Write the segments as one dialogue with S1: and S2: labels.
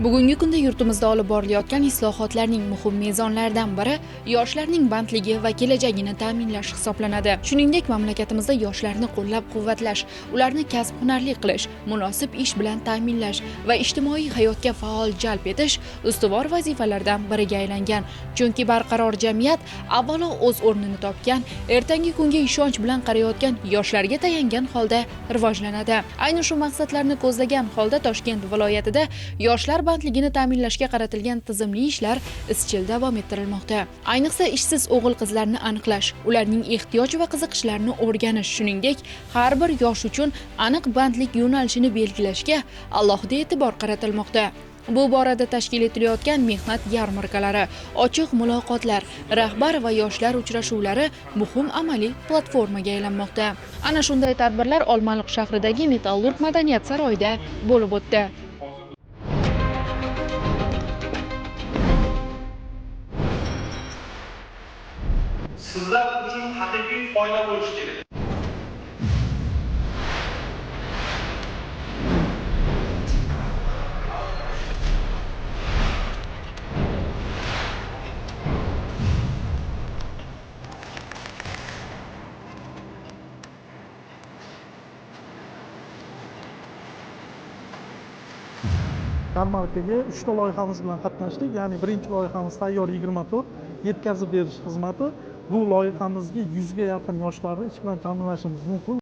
S1: Bugungi kunda yurtimizda olib borilayotgan islohotlarning muhim mezonlaridan biri yoshlarning bandligi va kelajagini ta'minlash hisoblanadi. Shuningdek, mamlakatimizda yoshlarni qo'llab-quvvatlash, ularni kasb-hunarli qilish, munosib ish bilan ta'minlash va ijtimoiy hayotga faol jalb etish ustuvor vazifalardan biriga aylangan. Chunki barqaror jamiyat avvalo o'z o'rnini topgan, ertangi kunga ishonch bilan qarayotgan yoshlarga tayangan holda rivojlanadi. Ayni shu maqsadlarni ko'zlagan holda Toshkent viloyatida yoshlar bandligini ta'minlashga qaratilgan tizimli ishlar izchil davom ettirilmoqda. Ayniqsa ishsiz o'g'il-qizlarni aniqlash, ularning ehtiyoj va qiziqishlarini o'rganish, shuningdek, har bir yosh uchun aniq bandlik yo'nalishini belgilashga alohida e'tibor qaratilmoqda. Bu borada tashkil etilayotgan mehnat yarmarkalari, ochiq muloqotlar, rahbar va yoshlar uchrashuvlari muhim amaliy platformaga aylanmoqda. Ana shunday tadbirlar Olmaliq shahridagi Metallurg madaniyat saroyida bo'lib o'tdi.
S2: Sizlar uchun haqiqiy foyda bo'lishi kerak.
S3: Yarmarkaga 3 ta loyihamiz bilan qatnashdik. Ya'ni birinchi loyihamiz Tayyor 24 yetkazib berish xizmati. Bu loyihamizga 100 ga yaqin yoshlarni ish bilan ta'minlashimiz mumkin.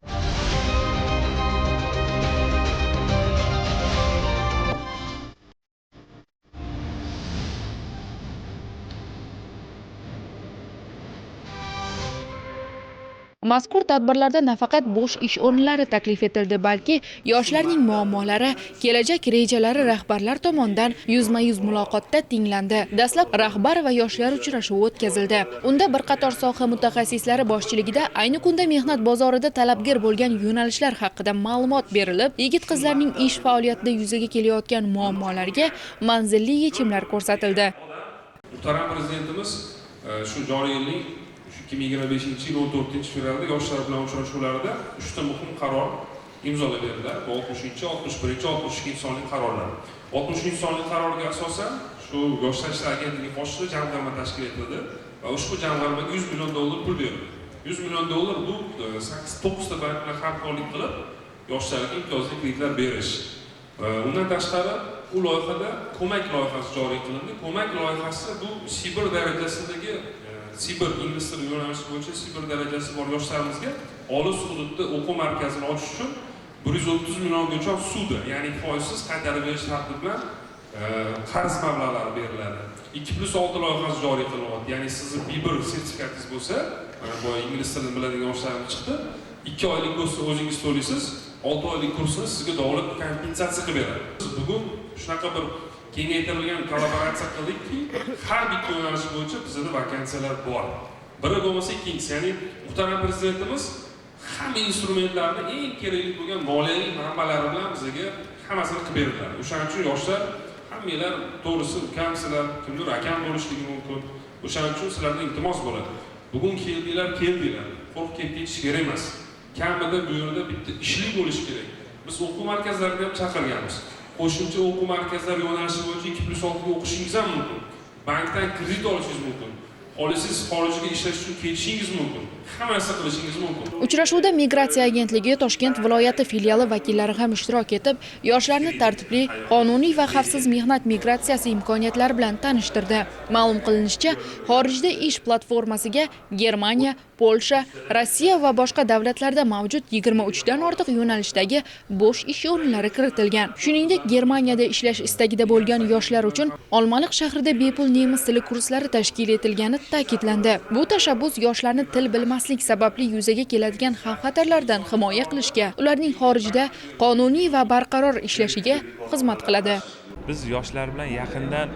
S1: Mazkur tadbirlarda nafaqat bo'sh ish o'rinlari taklif etildi, balki yoshlarning muammolari, kelajak rejalari rahbarlar tomonidan yuzma-yuz muloqotda tinglandi. Dastlab rahbar va yoshlar uchrashuvi o'tkazildi. Unda bir qator soha mutaxassislari boshchiligida ayni kunda mehnat bozorida talabgir bo'lgan yo'nalishlar haqida ma'lumot berilib, yigit-qizlarning ish faoliyatida yuzaga kelayotgan muammolarga manzilli yechimlar ko'rsatildi.
S4: Muhtaram prezidentimiz shu joriy yilning 2025-yil 14-fevralda yoshlar bilan uchrashuvlarida 3 ta muhim qaror imzolab berdilar. Bu 60-chi, 61-chi, 62-sonli qarorlar. 60-sonli qarorga asosan shu Yoshlar ishlari agentligi qoshida jamg'arma tashkil etildi va ushbu jamg'armaga $100 million pul berildi. $100 million bu 8-9 ta bank bilan hamkorlik qilib yoshlarga imtiyozli kreditlar berish. Undan tashqari u loyihada ko'mak loyihasi joriy qilindi. Ko'mak loyihasi bu Sibir darajasidagi Sibir ingliz tili yo'nalishi bo'yicha Sibir darajasi bor yoshlarimizga olis hududda o'quv markazini ochish uchun 130 milliongacha ssuda, ya'ni foizsiz qaytarib berish tartibi bilan qarz mablag'lari beriladi. 2+6 loyihasi joriy qilinadi. Ya'ni sizni B1 sertifikatingiz bo'lsa, mana bu ingliz tilini biladigan yoshlarimiz chiqdi. 2 oylik kursni o'zingiz to'laysiz, 6 oylik kursni sizga davlat kompensatsiya qilib beradi. Biz bugun shunaqa bir kengaytirilgan kollaboratsiya qildikki, har bitta yo'nalish bo'yicha bizda vakansiyalar bor. Biri bo'lmasa ikkinchisi, ya'ni muhtaram prezidentimiz hamma instrumentlarni eng kerakli bo'lgan moliyaviy manbalari bilan bizga hammasini qilib berdilar. O'shaning uchun yoshlar hammanglar, to'g'risi ukamsizlar, kimdir akam bo'lishligi mumkin. O'shaning uchun sizlardan iltimos bo'ladi. Bugun keldinglar, keldinglar. Qo'rqib ketish kerak emas. Kamida bu yerda bitta ishli bo'lish kerak. Biz o'quv markazlariga ham chaqirganmiz. Qo'shimcha o'quv markazlari yo'nalishi bo'yicha 2+6 ga o'qishingiz ham mumkin. Bankdan kredit olishingiz mumkin. Xohlasangiz xorijga ishlash uchun ketishingiz mumkin. Hamma narsa qilishingiz mumkin.
S1: Uchrashuvda Migratsiya agentligi Toshkent viloyati filiali vakillari ham ishtirok etib, yoshlarni tartibli, qonuniy va xavfsiz mehnat migratsiyasi imkoniyatlari bilan tanishtirdi. Ma'lum qilinishicha, xorijda ish platformasiga Germaniya, Polsha, Rossiya va boshqa davlatlarda mavjud 23 dan ortiq yo'nalishdagi bo'sh ish o'rinlari kiritilgan. Shuningdek, Germaniyada ishlash istagida bo'lgan yoshlar uchun Olmaliq shahrida bepul nemis tili kurslari tashkil etilgani ta'kidlandi. Bu tashabbus yoshlarni til bilmaslik sababli yuzaga keladigan xavf-xatarlardan himoya qilishga, ularning xorijda qonuniy va barqaror ishlashiga xizmat qiladi.
S5: Biz yoshlar bilan yaqindan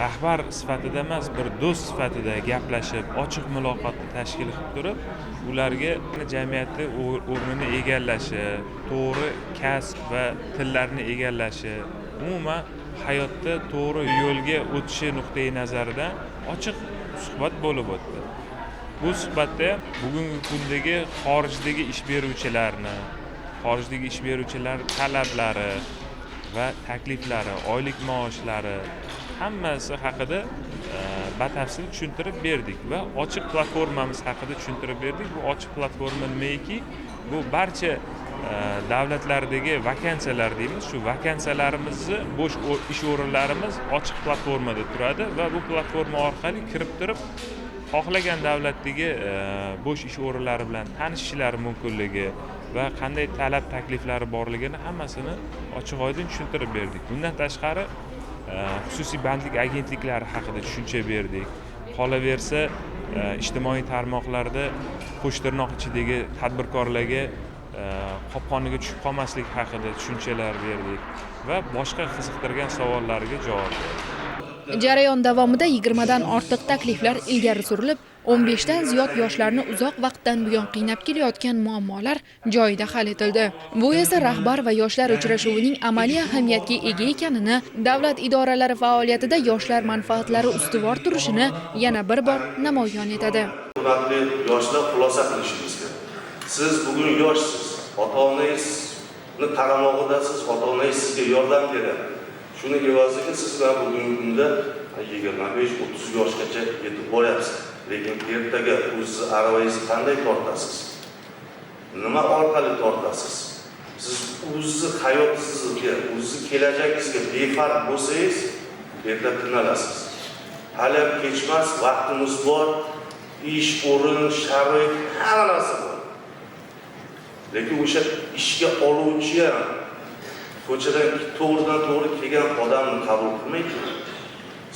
S5: rahbar sifatida emas, bir do'st sifatida gaplashib, ochiq muloqotni tashkil qilib turib, ularga jamiyatda o'rnini egallashi, to'g'ri kasb va tillarni egallashi, umuman hayotda to'g'ri yo'lga o'tishi nuqtai nazaridan ochiq suhbat bo'lib o'tdi. Bu suhbatda bugungi kundagi xorijdagi ish beruvchilarni, xorijdagi ish beruvchilar talablari va takliflari, oylik maoshlari hammasi haqida batafsil tushuntirib berdik va ochiq platformamiz haqida tushuntirib berdik. Bu ochiq platforma nimaiki, bu barcha davlatlardagi vakansiyalar deymiz. Shu vakansiyalarimizni, bo'sh ish o'rinlarimiz ochiq platformada turadi va bu platforma orqali kirib turib xohlagan davlatdagi bo'sh ish o'rinlari bilan tanishishlari mumkinligi va qanday talab takliflari borligini hammasini ochiq oydin tushuntirib berdik. Bundan tashqari xususiy bandlik agentliklari haqida tushuncha berdik. Qolaversa, ijtimoiy tarmoqlarda qo'shtirnoq ichidagi tadbirkorlarga qopqoniga tushib qolmaslik haqida tushunchalar berdik va boshqa qiziqtirgan savollarga javob berdik.
S1: Jarayon davomida 20 dan ortiq takliflar ilgari surilib, 15 dan ziyod yoshlarni uzoq vaqtdan buyon qiynab kelayotgan muammolar joyida hal etildi. Bu esa rahbar va yoshlar uchrashuvining amaliy ahamiyatga ega ekanini, davlat idoralari faoliyatida yoshlar manfaatlari ustuvor turishini yana bir bor namoyon etadi.
S6: Hurmatli yoshlar, xulosa qilishimiz kerak. Siz bugun yoshsiz, ota-onangizni qaramog'idasiz, ota-onangiz sizga yordam beradi. Shuni evaziga sizlar bugungi kunda 25-30 yoshgacha yetib boryapsiz. Lekin ertaga o'zingiz arabangizni qanday tortasiz? Nima orqali tortasiz? Siz o'zingizni hayotingizga, o'zingizni kelajagingizga befarq bo'lsangiz, erta qiynalasiz. Hali ham kechmas, vaqtimiz bor, ish, o'rin, sharoit, hamma narsa bor. Lekin o'sha ishga oluvchi ham ko'chadan to'g'ridan to'g'ri kelgan odamni qabul qilmaydi.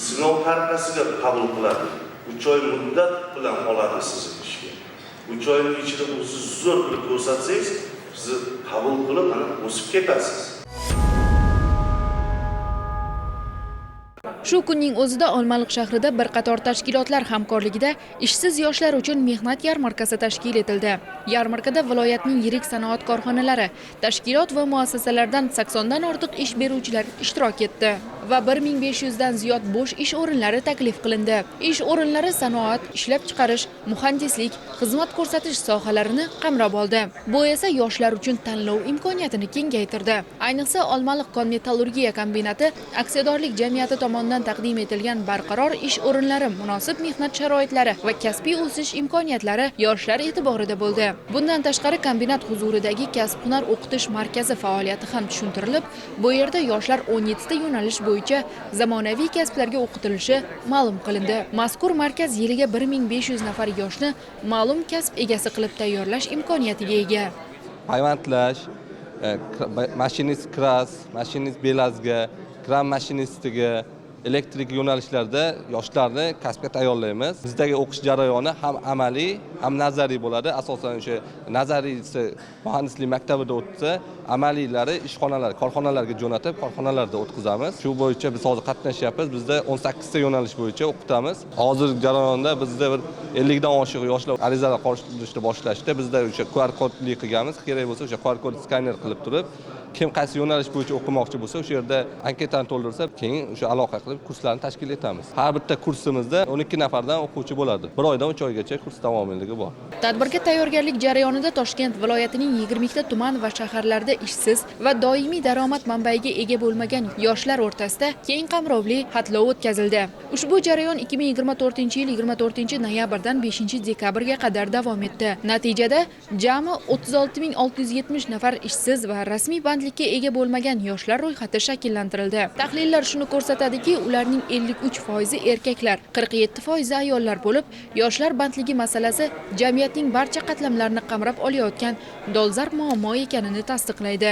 S6: Sinov tariqasiga qabul qiladi. 3 oy muddat bilan oladi sizni ishga. 3 oyning ichida o'zingiz zo'r qilib ko'rsatsangiz, sizni qabul qilib, ana o'sib ketasiz.
S1: Shu kunning o'zida Olmaliq shahrida bir qator tashkilotlar hamkorligida ishsiz yoshlar uchun mehnat yarmarkasi tashkil etildi. Yarmarkada viloyatning yirik sanoat korxonalari, tashkilot va muassasalardan 80 dan ortiq ish beruvchilar ishtirok etdi va 1500 dan ziyod bo'sh ish o'rinlari taklif qilindi. Ish o'rinlari sanoat, ishlab chiqarish, muhandislik, xizmat ko'rsatish sohalarini qamrab oldi. Bu esa yoshlar uchun tanlov imkoniyatini kengaytirdi. Ayniqsa, Olmaliq kon-metallurgiya kombinati aksiyadorlik jamiyati tomonidan taqdim etilgan barqaror ish o'rinlari, munosib mehnat sharoitlari va kasbiy o'sish imkoniyatlari yoshlar e'tiborida bo'ldi. Bundan tashqari, kombinat huzuridagi kasb-hunar o'qitish markazi faoliyati ham tushuntirilib, bu yerda yoshlar 17 ta yo'nalish bo'yicha zamonaviy kasblarga o'qitilishi ma'lum qilindi. Mazkur markaz yiliga 1500 nafar yoshni ma'lum kasb egasi qilib tayyorlash imkoniyatiga ega.
S7: Payvandlash, mashinist kras, mashinist belazga, kran mashinistiga, elektrik yo'nalishlarda yoshlarni kasbga tayyorlaymiz. Bizdagi o'qish jarayoni ham amaliy, ham nazariy bo'ladi. Asosan o'sha nazariysi muhandislik maktabida o'tsa, amaliylari ishxonalar, korxonalarga jo'natib, korxonalarda o'tkazamiz. Shu bo'yicha biz hozir qatnashyapmiz. Bizda 18 ta yo'nalish bo'yicha o'qitamiz. Hozir jarayonda bizda bir 50 dan oshiq yoshlar arizalar qoldirishni boshlashdi. Bizda o'sha QR kodli qilganmiz. Kerak bo'lsa o'sha QR kod skaner qilib turib, kim qaysi yo'nalish bo'yicha o'qimoqchi bo'lsa, o'sha yerda anketani to'ldirsa, keyin o'sha aloqa qilib kurslarni tashkil etamiz. Har bitta kursimizda 12 nafardan o'quvchi bo'ladi. 1 oydan 3 oygacha kurs davomiyligi bor.
S1: Tadbirga tayyorgarlik jarayonida Toshkent viloyatining 22 ta tuman va shaharlarida ishsiz va doimiy daromad manbaiga ega bo'lmagan yoshlar o'rtasida keng qamrovli xatlov o'tkazildi. Ushbu jarayon 2024-yil 24-noyabrdan 5-dekabrga qadar davom etdi. Natijada jami 36670 nafar ishsiz va rasmiy bandlikka ega bo'lmagan yoshlar ro'yxati shakllantirildi. Tahlillar shuni ko'rsatadiki, ularning 53% erkaklar, 47% ayollar bo'lib, yoshlar bandligi masalasi jamiyatning barcha qatlamlarini qamrab olayotgan dolzarb muammo ekanini tasdiqlaydi.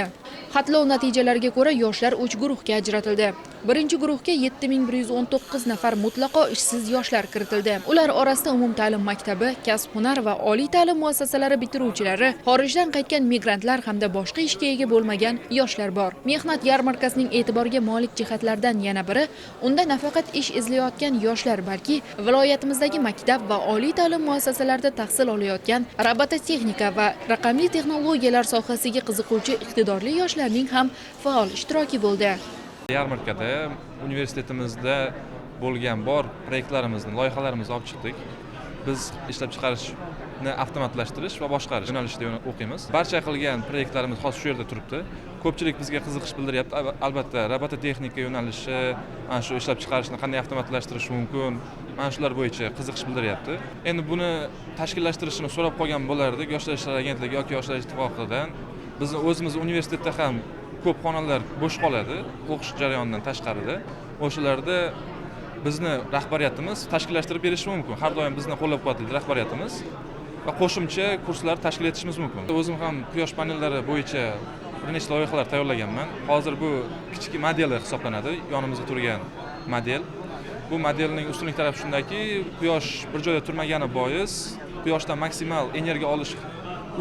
S1: Xatlov natijalariga ko'ra yoshlar 3 guruhga ajratildi. Birinchi guruhga 7119 nafar mutlaqo ishsiz yoshlar kiritildi. Ular orasida umumta'lim maktabi, kasb-hunar va oliy ta'lim muassasalari bitiruvchilari, xorijdan qaytgan migrantlar hamda boshqa ishga ega bo'lmagan yoshlar bor. Mehnat yarmarkasining e'tiborga molik jihatlardan yana biri, unda nafaqat ish izlayotgan yoshlar, balki viloyatimizdagi maktab va oliy ta'lim muassasalarida tahsil olayotgan robototexnika va raqamli texnologiyalar sohasiga qiziquvchi iqtidorli yoshlarning ham faol ishtiroki bo'ldi.
S8: Yarmarkada universitetimizda bo'lgan bor proyektlarimizni, loyihalarimizni olib chiqdik. Biz ishlab chiqarishni avtomatlashtirish va boshqarish yo'nalishida o'qiymiz. Barcha qilgan proyektlarimiz hozir shu yerda turibdi. Ko'pchilik bizga qiziqish bildiryapti. Albatta, robototexnika yo'nalishi, mana shu ishlab chiqarishni qanday avtomatlashtirish mumkin, mana shular bo'yicha qiziqish bildiryapti. Endi buni tashkillashtirishini so'rab qolgan bo'lardik Yoshlar ishlari agentligi yoki Yoshlar ittifoqidan. Bizni o'zimiz universitetda ham ko'p xonalar bo'sh qoladi o'qish jarayonidan tashqarida. O'shalarda bizni rahbariyatimiz tashkillashtirib berishi mumkin. Har doim bizni qo'llab-quvvatlaydi rahbariyatimiz va qo'shimcha kurslar tashkil etishimiz mumkin. O'zim ham quyosh panellari bo'yicha bir nechta loyihalar tayyorlaganman. Hozir bu kichik modeli hisoblanadi, yonimizda turgan model. Bu modelning ustunlik tarafi shundaki, quyosh bir joyda turmagani bois quyoshdan maksimal energiya olish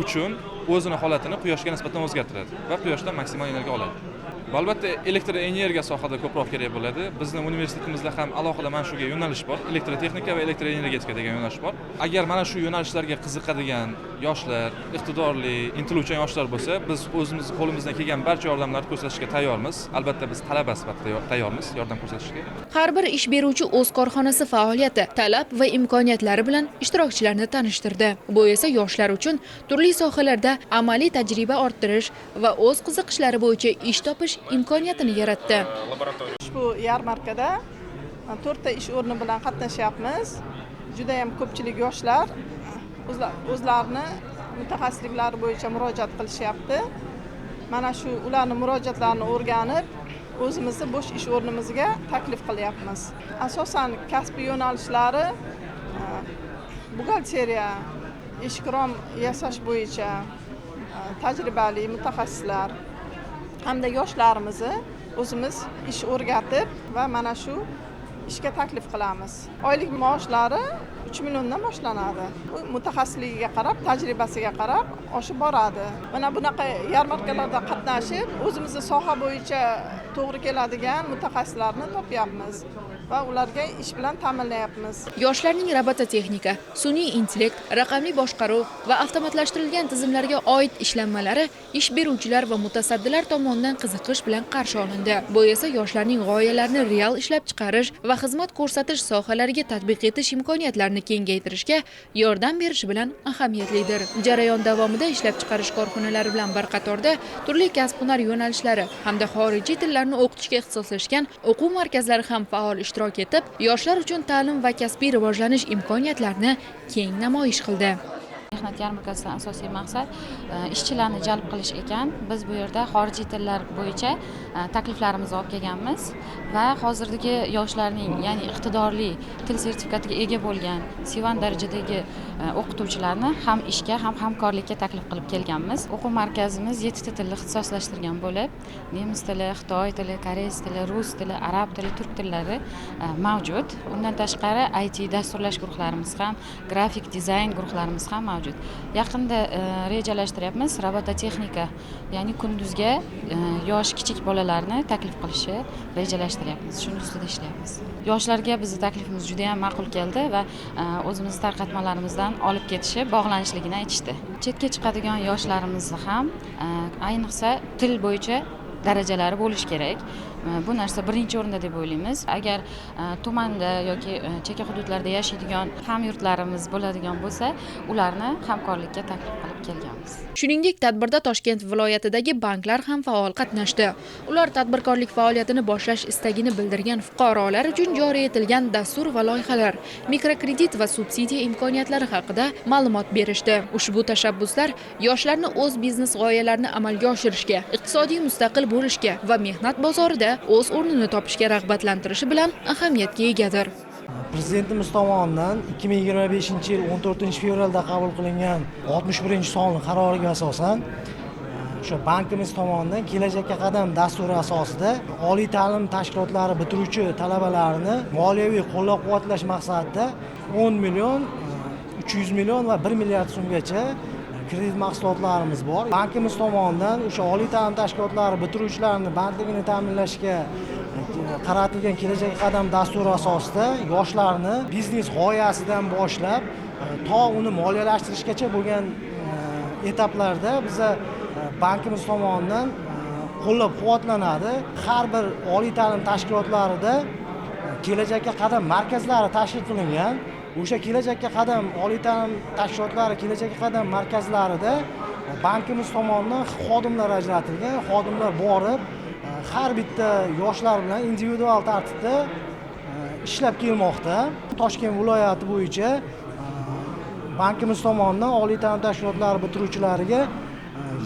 S8: uchun o'zini holatini quyoshga nisbatan o'zgartiradi va quyoshdan maksimal energiya oladi. Va albatta elektr energiya sohada ko'proq kerak bo'ladi. Bizni universitetimizda ham alohida mana shunga yo'nalish bor, elektrotexnika va elektroenergetika degan yo'nalish bor. Agar mana shu yo'nalishlarga qiziqadigan yoshlar, iqtidorli, intiluvchan yoshlar bo'lsa, biz o'zimiz qo'limizdan kelgan barcha yordamlarni ko'rsatishga tayyormiz. Albatta biz talaba sifatida tayyormiz yordam ko'rsatishga.
S1: Har bir ish beruvchi o'z korxonasi faoliyati, talab va imkoniyatlari bilan ishtirokchilarni tanishtirdi. Bu esa yoshlar uchun turli sohalarda amaliy tajriba orttirish va o'z qiziqishlari bo'yicha ish topish imkoniyatini yaratdi.
S9: Ushbu yarmarkada 4 ta ish o'rni bilan qatnashyapmiz. Juda ham ko'pchilik yoshlar o'zlarini mutaxassisliklari bo'yicha murojaat qilishyapti. Mana shu ularning murojaatlarini o'rganib, o'zimizni bo'sh ish o'rnimizga taklif qilyapmiz. Asosan kasbiy yo'nalishlari buxgalteriya, eshikrom yasash bo'yicha tajribali mutaxassislar hamda yoshlarimizni o'zimiz ish o'rgatib va mana shu ishga taklif qilamiz. Oylik maoshlari 3 milliondan boshlanadi. U mutaxassisligiga qarab, tajribasiga qarab oshib boradi. Mana bunaqa yarmarkalarda qatnashib, o'zimizni soha bo'yicha to'g'ri keladigan mutaxassislarni topyapmiz va ularga ish bilan ta'minlayapmiz.
S1: Yoshlarning robototexnika, sun'iy intellekt, raqamli boshqaruv va avtomatlashtirilgan tizimlarga oid ishlanmalari ish beruvchilar va mutasaddilar tomonidan qiziqish bilan qarshi olindi. Bu esa yoshlarning g'oyalarini real ishlab chiqarish va xizmat ko'rsatish sohalariga tatbiq etish imkoniyatlarini kengaytirishga yordam berishi bilan ahamiyatlidir. Jarayon davomida ishlab chiqarish korxonalari bilan bir qatorda turli kasb-hunar yo'nalishlari hamda xorijiy tillarni o'qitishga ixtisoslashgan o'quv markazlari ham faol ishtirok etib, yoshlar uchun ta'lim va kasbiy rivojlanish imkoniyatlarini keng namoyish qildi.
S10: Mehnat yarmarkasidan asosiy maqsad ishchilarni jalb qilish ekan. Biz bu yerda xorijiy tillar bo'yicha takliflarimizni olib kelganmiz va hozirgi yoshlarning, ya'ni iqtidorli til sertifikatiga ega bo'lgan C1 darajadagi o'qituvchilarni ham ishga, ham hamkorlikka taklif qilib kelganmiz. O'quv markazimiz 7 ta tilni ixtisoslashtirgan bo'lib, nemis tili, xitoy tili, koreys tili, rus tili, arab tili, turk tillari mavjud. Undan tashqari IT dasturlash guruhlarimiz ham, grafik dizayn guruhlarimiz ham mavjud. Yaqinda rejalashtiryapmiz robototexnika, ya'ni kunduzga yosh kichik bolalarni taklif qilishni rejalashtiryapmiz. Shuning ustida ishlayapmiz. Yoshlarga bizning taklifimiz juda ham ma'qul keldi va o'zimiz tarqatmalarimizdan olib ketishi, bog'lanishligini aytishdi. Chetga chiqadigan yoshlarimizni ham ayniqsa til bo'yicha darajalari bo'lishi kerak. Bu narsa birinchi o'rinda deb o'ylaymiz. Agar tumanda yoki chekka hududlarda yashaydigan hamyurtlarimiz bo'ladigan bo'lsa, ularni hamkorlikka taklif qilib kelganmiz.
S1: Shuningdek, tadbirda Toshkent viloyatidagi banklar ham faol qatnashdi. Ular tadbirkorlik faoliyatini boshlash istagini bildirgan fuqarolar uchun joriy etilgan dastur va loyihalar, mikrokredit va subsidiya imkoniyatlari haqida ma'lumot berishdi. Ushbu tashabbuslar yoshlarni o'z biznes g'oyalarini amalga oshirishga, iqtisodiy mustaqil bo'lishga va mehnat bozorida o'z o'rnini topishga rag'batlantirishi bilan ahamiyatga egadir.
S11: Prezidentimiz tomonidan 2025-yil 14-fevralda qabul qilingan 61-sonli qaroriga asosan o'sha bankimiz tomonidan Kelajakka qadam dasturi asosida oliy ta'lim tashkilotlari bitiruvchi talabalarini moliyaviy qo'llab-quvvatlash maqsadida 10 million, 300 million va 1 milliard so'mgacha kredit mahsulotlarimiz bor. Bankimiz tomonidan o'sha oliy ta'lim tashkilotlari bitiruvchilarini bandligini ta'minlashga qaratilgan Kelajakka qadam dasturi asosida yoshlarni biznes g'oyasidan boshlab to uni moliyalashtirishgacha bo'lgan etaplarda biza bankimiz tomonidan qo'llab quvvatlanadi. Har bir oliy ta'lim tashkilotlarida Kelajakka qadam markazlari tashkil qilingan. O'sha Kelajakka qadam oliy ta'lim tashkilotlari Kelajakka qadam markazlarida bankimiz tomonidan xodimlar ajratilgan. Xodimlar borib har bitta yoshlar bilan individual tartibda ishlab kelmoqda. Toshkent viloyati bo'yicha bankimiz tomonidan oliy ta'lim tashkilotlari bitiruvchilariga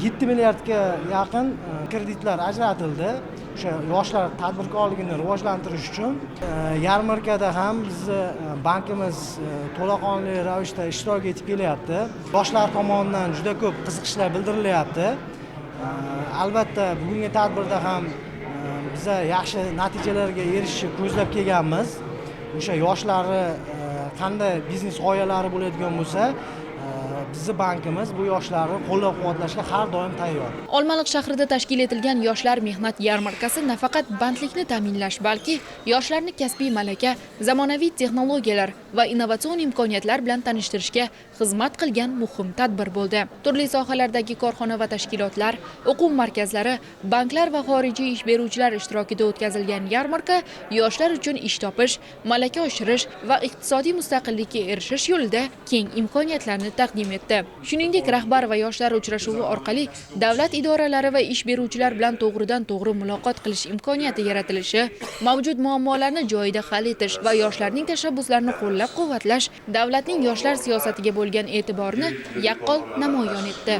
S11: 7 milliardga yaqin kreditlar ajratildi. O'sha yoshlar tadbirkorligini rivojlantirish uchun yarmarkada ham bizni bankimiz to'laqonli ravishda ishtirok etib kelyapti. Yoshlar tomonidan juda ko'p qiziqishlar bildirilyapti. Albatta bugungi tadbirda ham biza yaxshi natijalarga erishishni ko'zlab kelganmiz. O'sha yoshlarni qanday biznes g'oyalari bo'ladigan bo'lsa, bizni bankimiz bu yoshlarni qo'llab-quvvatlashga har doim tayyor.
S1: Olmaliq shahrida tashkil etilgan yoshlar mehnat yarmarkasi nafaqat bandlikni ta'minlash, balki yoshlarni kasbiy malaka, zamonaviy texnologiyalar va innovatsion imkoniyatlar bilan tanishtirishga xizmat qilgan muhim tadbir bo'ldi. Turli sohalardagi korxona va tashkilotlar, o'quv markazlari, banklar va xorijiy ish beruvchilar ishtirokida o'tkazilgan yarmarka yoshlar uchun ish topish, malaka oshirish va iqtisodiy mustaqillikka erishish yo'lida keng imkoniyatlarni taqdim etdi. Shuningdek, rahbar va yoshlar uchrashuvi orqali davlat idoralari va ish beruvchilar bilan to'g'ridan-to'g'ri muloqot qilish imkoniyati yaratilishi, mavjud muammolarni joyida hal etish va yoshlarning tashabbuslarini qo'llab-quvvatlash davlatning yoshlar siyosatiga bo'lgan e'tiborini yaqqol namoyon etdi.